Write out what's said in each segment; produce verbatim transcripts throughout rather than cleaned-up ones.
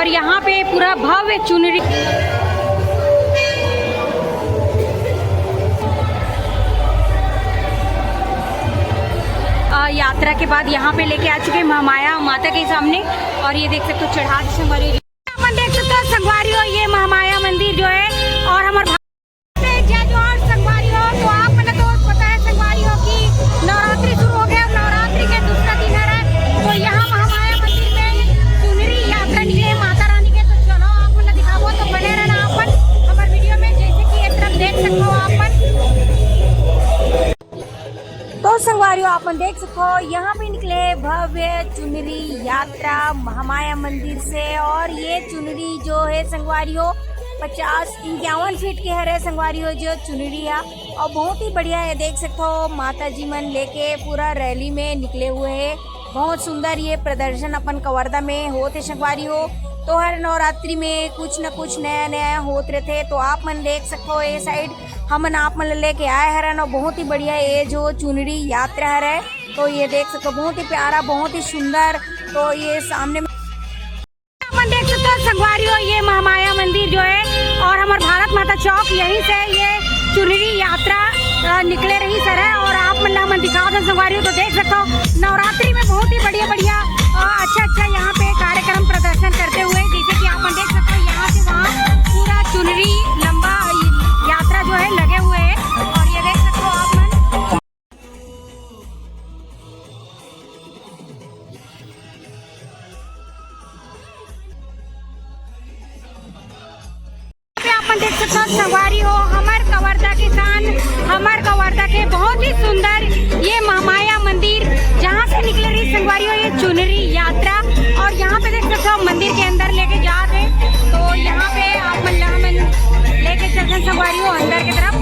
यहाँ पे पूरा भव्य चुनरी, अ, यात्रा के बाद यहाँ पे लेके आ चुके हैं महामाया माता के सामने। और ये देख सकते हो, चढ़ा के संगवारी हो, अपन देख सकते हो संगवारी हो, ये महामाया मंदिर जो है, और हमारे जय जोहार संगवारी हो। तो आप मन तो पता है संगवारी हो कि नवरात्रि शुरू हो गया और नवरात्रि के दूसरा दिन है, तो यहाँ महामाया मंदिर में चुनरी यात्रा निकले माता रानी के। तो चलो आप मन दिखाबो, तो बने रहना आप मन हमारे वीडियो में। जैसे कि ये तरफ देख सकते हो आप मन, तो संगवारी हो, आप मन देख सकते हो, यहाँ पे निकले भव्य चुनरी यात्रा महामाया मंदिर से। और ये चुनरी जो है संगवारी हो, पचास इक्यावन फीट के हरे संगवारी हो, जो चुनरी है। और बहुत ही बढ़िया है, देख सकते हो माता जी मन लेके पूरा रैली में निकले हुए हैं। बहुत सुंदर ये प्रदर्शन अपन कवर्धा में होत हे संगवारी हो। तो हर नवरात्रि में कुछ न कुछ नया नया होत रहते, तो आप मन देख सकते हो ये साइड हमन आप मन ल लेके आए हरन। और बहुत ही बढ़िया ये जो चुनरी यात्रा हरे, तो ये देख सकते हो बहुत ही प्यारा, बहुत ही सुंदर। तो ये सामने अपन देख सकते हो संगवारी हो, ये महामाया मंदिर जो है और हमार भारत माता चौक, यहीं से ये चुनरी यात्रा, अ, निकले रही सर है। और आप मन ला हमन दिखावत हन संगवारी हो, तो देख सकते हो नवरात्रि में बहुत ही बढ़िया बढ़िया, अ, अच्छा अच्छा यहाँ पे कार्यक्रम प्रदर्शन करते हुए, जैसे कि आप मन देख सकते हो यहाँ से वहाँ पूरा चुनरी लंबा यात्रा जो है लगे हुए है। और ये देख सकते हो आप मन पे अपन देख सकते हो संगवारी हो, हमर कवर्धा के शान, हमर कवर्धा के बहुत ही सुंदर ये महामाया मंदिर, जहाँ से निकले रही संगवारी हो ये चुनरी यात्रा। और यहाँ पे देख सकते हो मंदिर के अंदर लेके जात हे, तो यहाँ पे आप मन ला हमन लेके चलते हैं संगवारी हो अंदर की तरफ।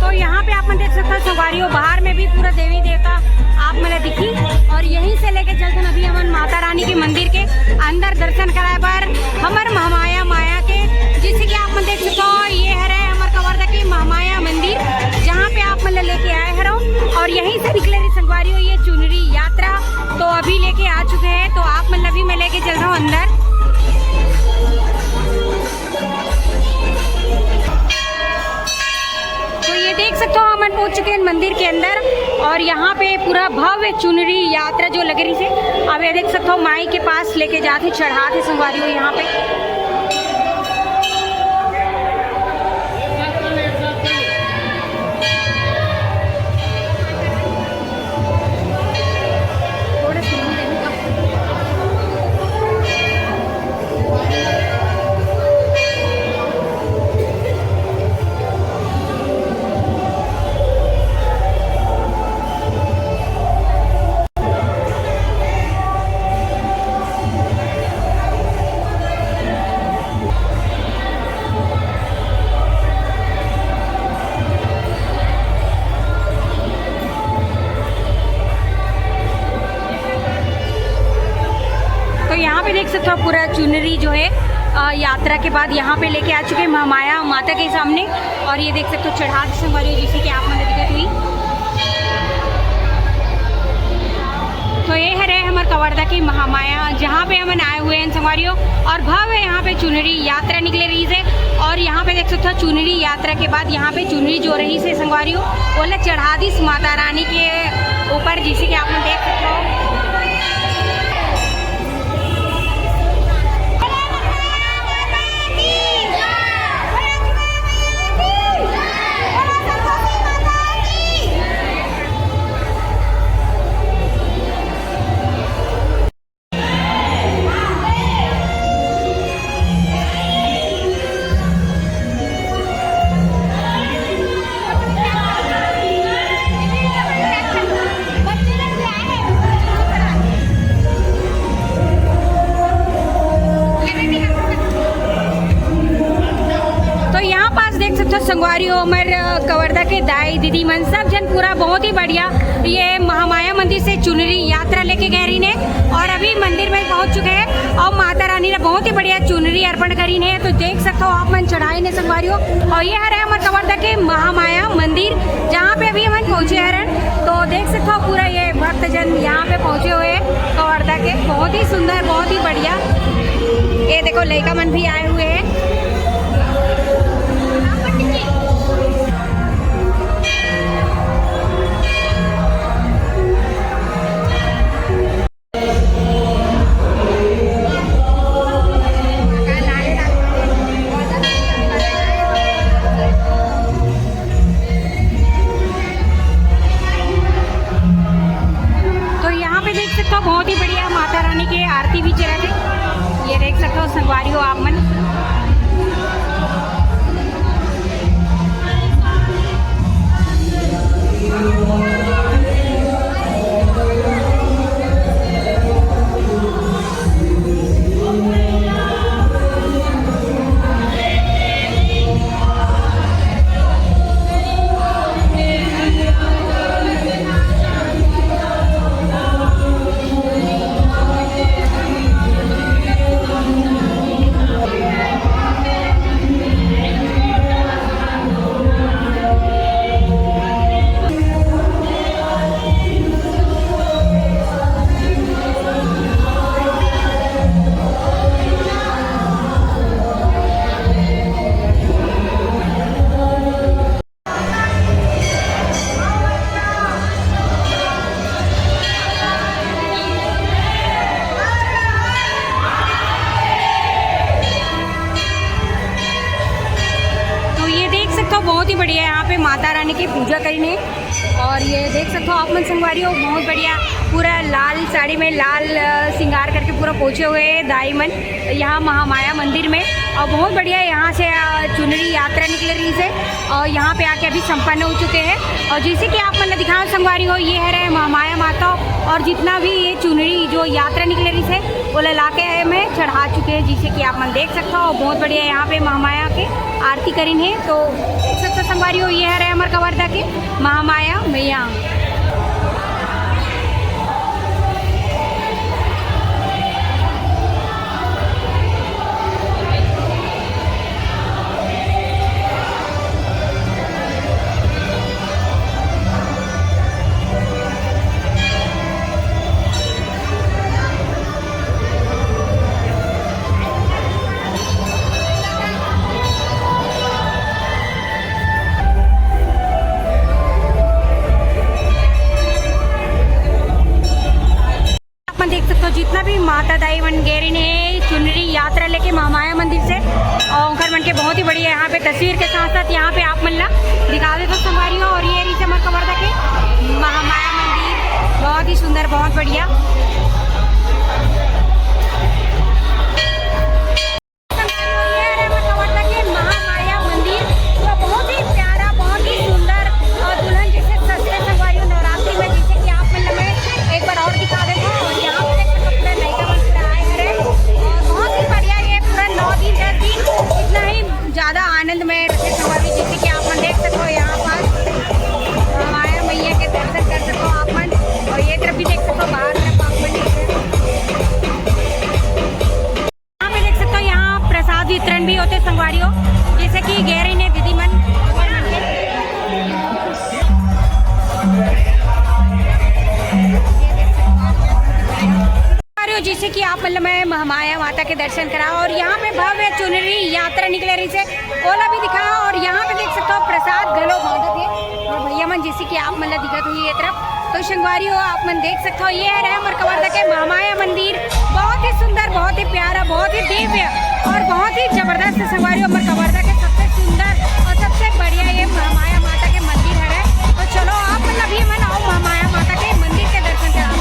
तो यहाँ पे आप मन देख सकते हो संगवारी हो, बाहर में भी पूरा देवी देवता आप मन ला दिखी। और यहीं से लेके चलते हैं अभी हमन माता रानी के मंदिर के अंदर दर्शन कराए बर हमर महामाया माया के, जैसे कि आप मन देख सकते हो ये हरे हमर कवर्धा के महामाया मंदिर, जहाँ पे आप मन ला लेके आए हरव। और यहीं से निकले रही संगवारी हो ये चुनरी यात्रा, तो अभी लेके आ चुके हैं, तो आप मन ला भी मैं लेके चल रहा हूँ अंदर। तो ये देख सकते हो हमन पहुंच चुके हैं मंदिर के अंदर। और यहाँ पे पूरा भव्य चुनरी यात्रा जो लगे रही से, अब ये देख सकते हो माई के पास लेके जात हे, चढ़ात हे संगवारी हो यहाँ पे। तो यहाँ पे देख सकते हो पूरा चुनरी जो है, अ, यात्रा के बाद यहाँ पे लेके आ चुके हैं महामाया माता के सामने। और ये देख सकते हो चढ़ात संगवारी हो, जैसे कि आप मन ला दिखत हुई। तो ये हरे हमर कवर्धा की महामाया, जहाँ पे हमन आए हुए हैं संगवारी हो। और भव्य यहाँ पे चुनरी यात्रा निकले रही से। और यहाँ पे देख सकते हो चुनरी यात्रा के बाद यहाँ पे चुनरी जो रही से संगवारी हो, ओला चढ़ा दिस माता रानी के ऊपर, जैसे कि आप मन देख सकते हो। और ये हमर, अ, कवर्धा के दाई दीदी मन सब झन पूरा बहुत ही बढ़िया ये महामाया मंदिर से चुनरी यात्रा लेके गए रहिन हे और अभी मंदिर में पहुंच चुके हैं और माता रानी ने बहुत ही बढ़िया चुनरी अर्पण करिन हे। तो देख सकते हो आप मन चढ़ाई ने संगवारी हो। और ये हरे हमर कवर्धा के महामाया मंदिर, जहाँ पे अभी हमन पहुंचे हरन। तो देख सकते हो पूरा ये भक्तजन यहाँ पे पहुंचे हुए हैं कवर्धा के, बहुत ही सुंदर, बहुत ही बढ़िया। ये देखो लइका मन भी आए हुए हैं। तो यहाँ पे देख सकते हो बहुत ही बढ़िया माता रानी के आरती भी चलत हे। ये देख सकते हो संगवारी हो आप मन। तो ये देख सकते हो बहुत ही बढ़िया यहाँ पे माता रानी की पूजा करिन हे। और ये देख सकते हो आप मन संगवारी हो, बहुत बढ़िया पूरा लाल साड़ी में लाल, अ, श्रृंगार करके पूरा पहुंचे हुए हैं दाई मन यहाँ महामाया मंदिर में। और बहुत बढ़िया यहाँ से, अ, चुनरी यात्रा निकल रही है और यहाँ पे आके अभी संपन्न हो चुके हैं। और जैसे कि आप मन ला दिखाओ संगवारी हो, ये हरे महामाया माता और जितना भी ये चुनरी जो यात्रा निकल रही है, ओला लाके एमे चढ़ा चुके हैं, जैसे कि आप मन देख सकते हो। बहुत बढ़िया यहाँ पे महामाया के आरती करिन हे। तो देख सकते हो संगवारी हो, ये हरे हमर कवर्धा के महामाया मैया। आप मन देख सकते हो जितना भी माता दाई मन गे रहिन हे चुनरी यात्रा लेके महामाया मंदिर से, और उनकर मन के बहुत ही बढ़िया यहाँ पे तस्वीर के साथ साथ यहाँ पे आप मन ला दिखा देथों संगवारी हो। और ये रहिस हमर कवर्धा के महामाया मंदिर, बहुत ही सुंदर, बहुत बढ़िया। ये हरे हमर कवर्धा के महामाया मंदिर, तो बहुत ही प्यारा, बहुत ही सुंदर और दुल्हन जैसे सजथे संगवारी हो नवरात्रि में, जैसे कि आप मन ला मैं एक बार और दिखा देथों। और यहाँ पे देख सकते हो पूरा लइका मन पूरा आए हरे और बहुत ही बढ़िया ये पूरा नौ दिन, दस दिन इतना ही ज्यादा आनंदमय रहिथे संगवारी, जैसे कि आप मन देख सकते हो यहाँ पर महामाया मैया के दर्शन कर सकते हो आप मन। और ये तरफ भी देख सकते हो, बाहर तरफ आप मन यहाँ पे देख सकते हो, यहाँ प्रसाद वितरण भी होथे संगवारी हो, जैसे कि गे रहिन हे दीदी मन। संगवारी हो, जैसे कि आप मन ला मैं महामाया माता के दर्शन करा और यहाँ पे भव्य चुनरी यात्रा निकले रहिस हे, ओला भी दिखा। और यहाँ पे देख सकते हो प्रसाद घलो बांटत हे और भैया मन जैसे कि आप मन ला दिखत होही ये तरफ। तो संगवारी हो, आप मन देख सकते हो, ये हरे हमर कवर्धा के महामाया मंदिर, बहुत ही सुंदर, बहुत ही प्यारा, बहुत ही दिव्य और बहुत ही जबरदस्त संगवारी हो, हमर कवर्धा के सबसे सुंदर और सबसे बढ़िया ये महामाया माता के मंदिर हरे। तो चलो आप मन अभी मन आओ महामाया माता के मंदिर के दर्शन कराओ।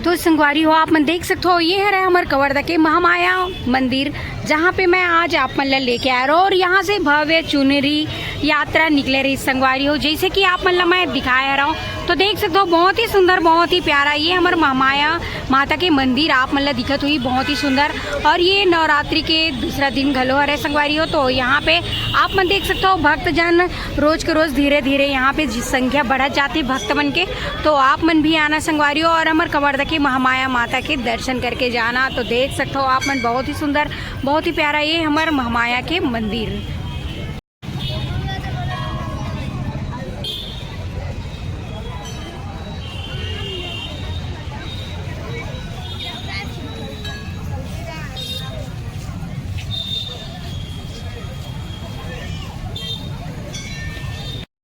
तो संगवारी हो, आप मन देख सकते हो, ये हरे हमर कवर्धा के महामाया मंदिर, जहाँ पे मैं आज आप मन ला लेके आए रहों। और यहाँ से भव्य चुनरी यात्रा निकले रही संगवारी हो, जैसे कि आप मन ला मैं दिखाए रहा हूँ। तो देख सकते हो, बहुत ही सुंदर, बहुत ही प्यारा ये हमर महामाया माता के मंदिर आप मन ला दिखत हुई, बहुत ही सुंदर। और ये नवरात्रि के दूसरा दिन घलो हरे संगवारी हो। तो यहाँ पे आप मन देख सकते हो, भक्तजन रोज के रोज धीरे धीरे यहाँ पे जि-, संख्या बढ़त जाती भक्त मन के। तो आप मन भी आना संगवारी हो और हमर कवर्धा के महामाया माता के दर्शन करके जाना। तो देख सकते हो आप मन, बहुत ही सुंदर, बहुत ही प्यारा ये हमर महामाया के मंदिर।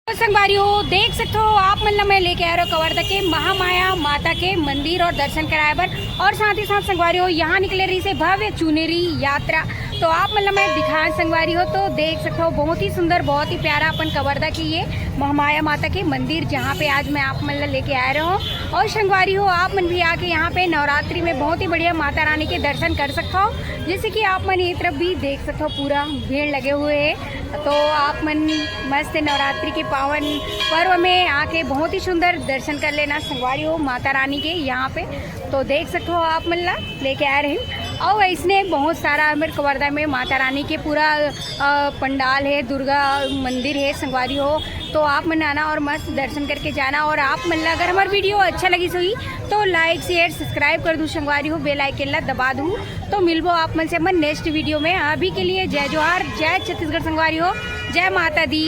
संगवारी हो, देख सकते हो आप मन ला मैं लेके आ रहा हूँ कवर्धा के महामाया माता के मंदिर और दर्शन कराए बर। और साथ ही साथ संगवारी हो, यहाँ निकले रही से भव्य चुनरी यात्रा। तो आप मन ला मैं दिखाए संगवारी हो, तो देख सकते हो बहुत ही सुंदर, बहुत ही प्यारा अपन कवर्धा की ये महामाया माता के मंदिर, जहाँ पे आज मैं आप मन ला लेके आ रहा हूँ। और संगवारी हो, आप मन भी आके यहाँ पे नवरात्रि में बहुत ही बढ़िया माता रानी के दर्शन कर सकते हो। जैसे कि आप मन ये तरफ भी देख सकते हो, पूरा भीड़ लगे हुए है। तो आप मन मस्त नवरात्रि के पावन पर्व में आके बहुत ही सुंदर दर्शन कर लेना संगवारी हो माता रानी के यहाँ पे। तो देख सकते हो आप मन ला लेके आ रहे हैं। और इसने बहुत सारा हमर कवर्धा में माता रानी के पूरा अ, पंडाल है, दुर्गा मंदिर है संगवारी हो। तो आप मन आना और मस्त दर्शन करके जाना। और आप मन ला अगर हमार वीडियो अच्छा लगी सही तो लाइक शेयर सब्सक्राइब कर दू संगवारी हो, बेल आइकन ला दबा दू। तो मिलबो आप मन से हमर नेक्स्ट वीडियो में। अभी के लिए जय जोहार, जय छत्तीसगढ़ संगवारी हो, जय माता दी।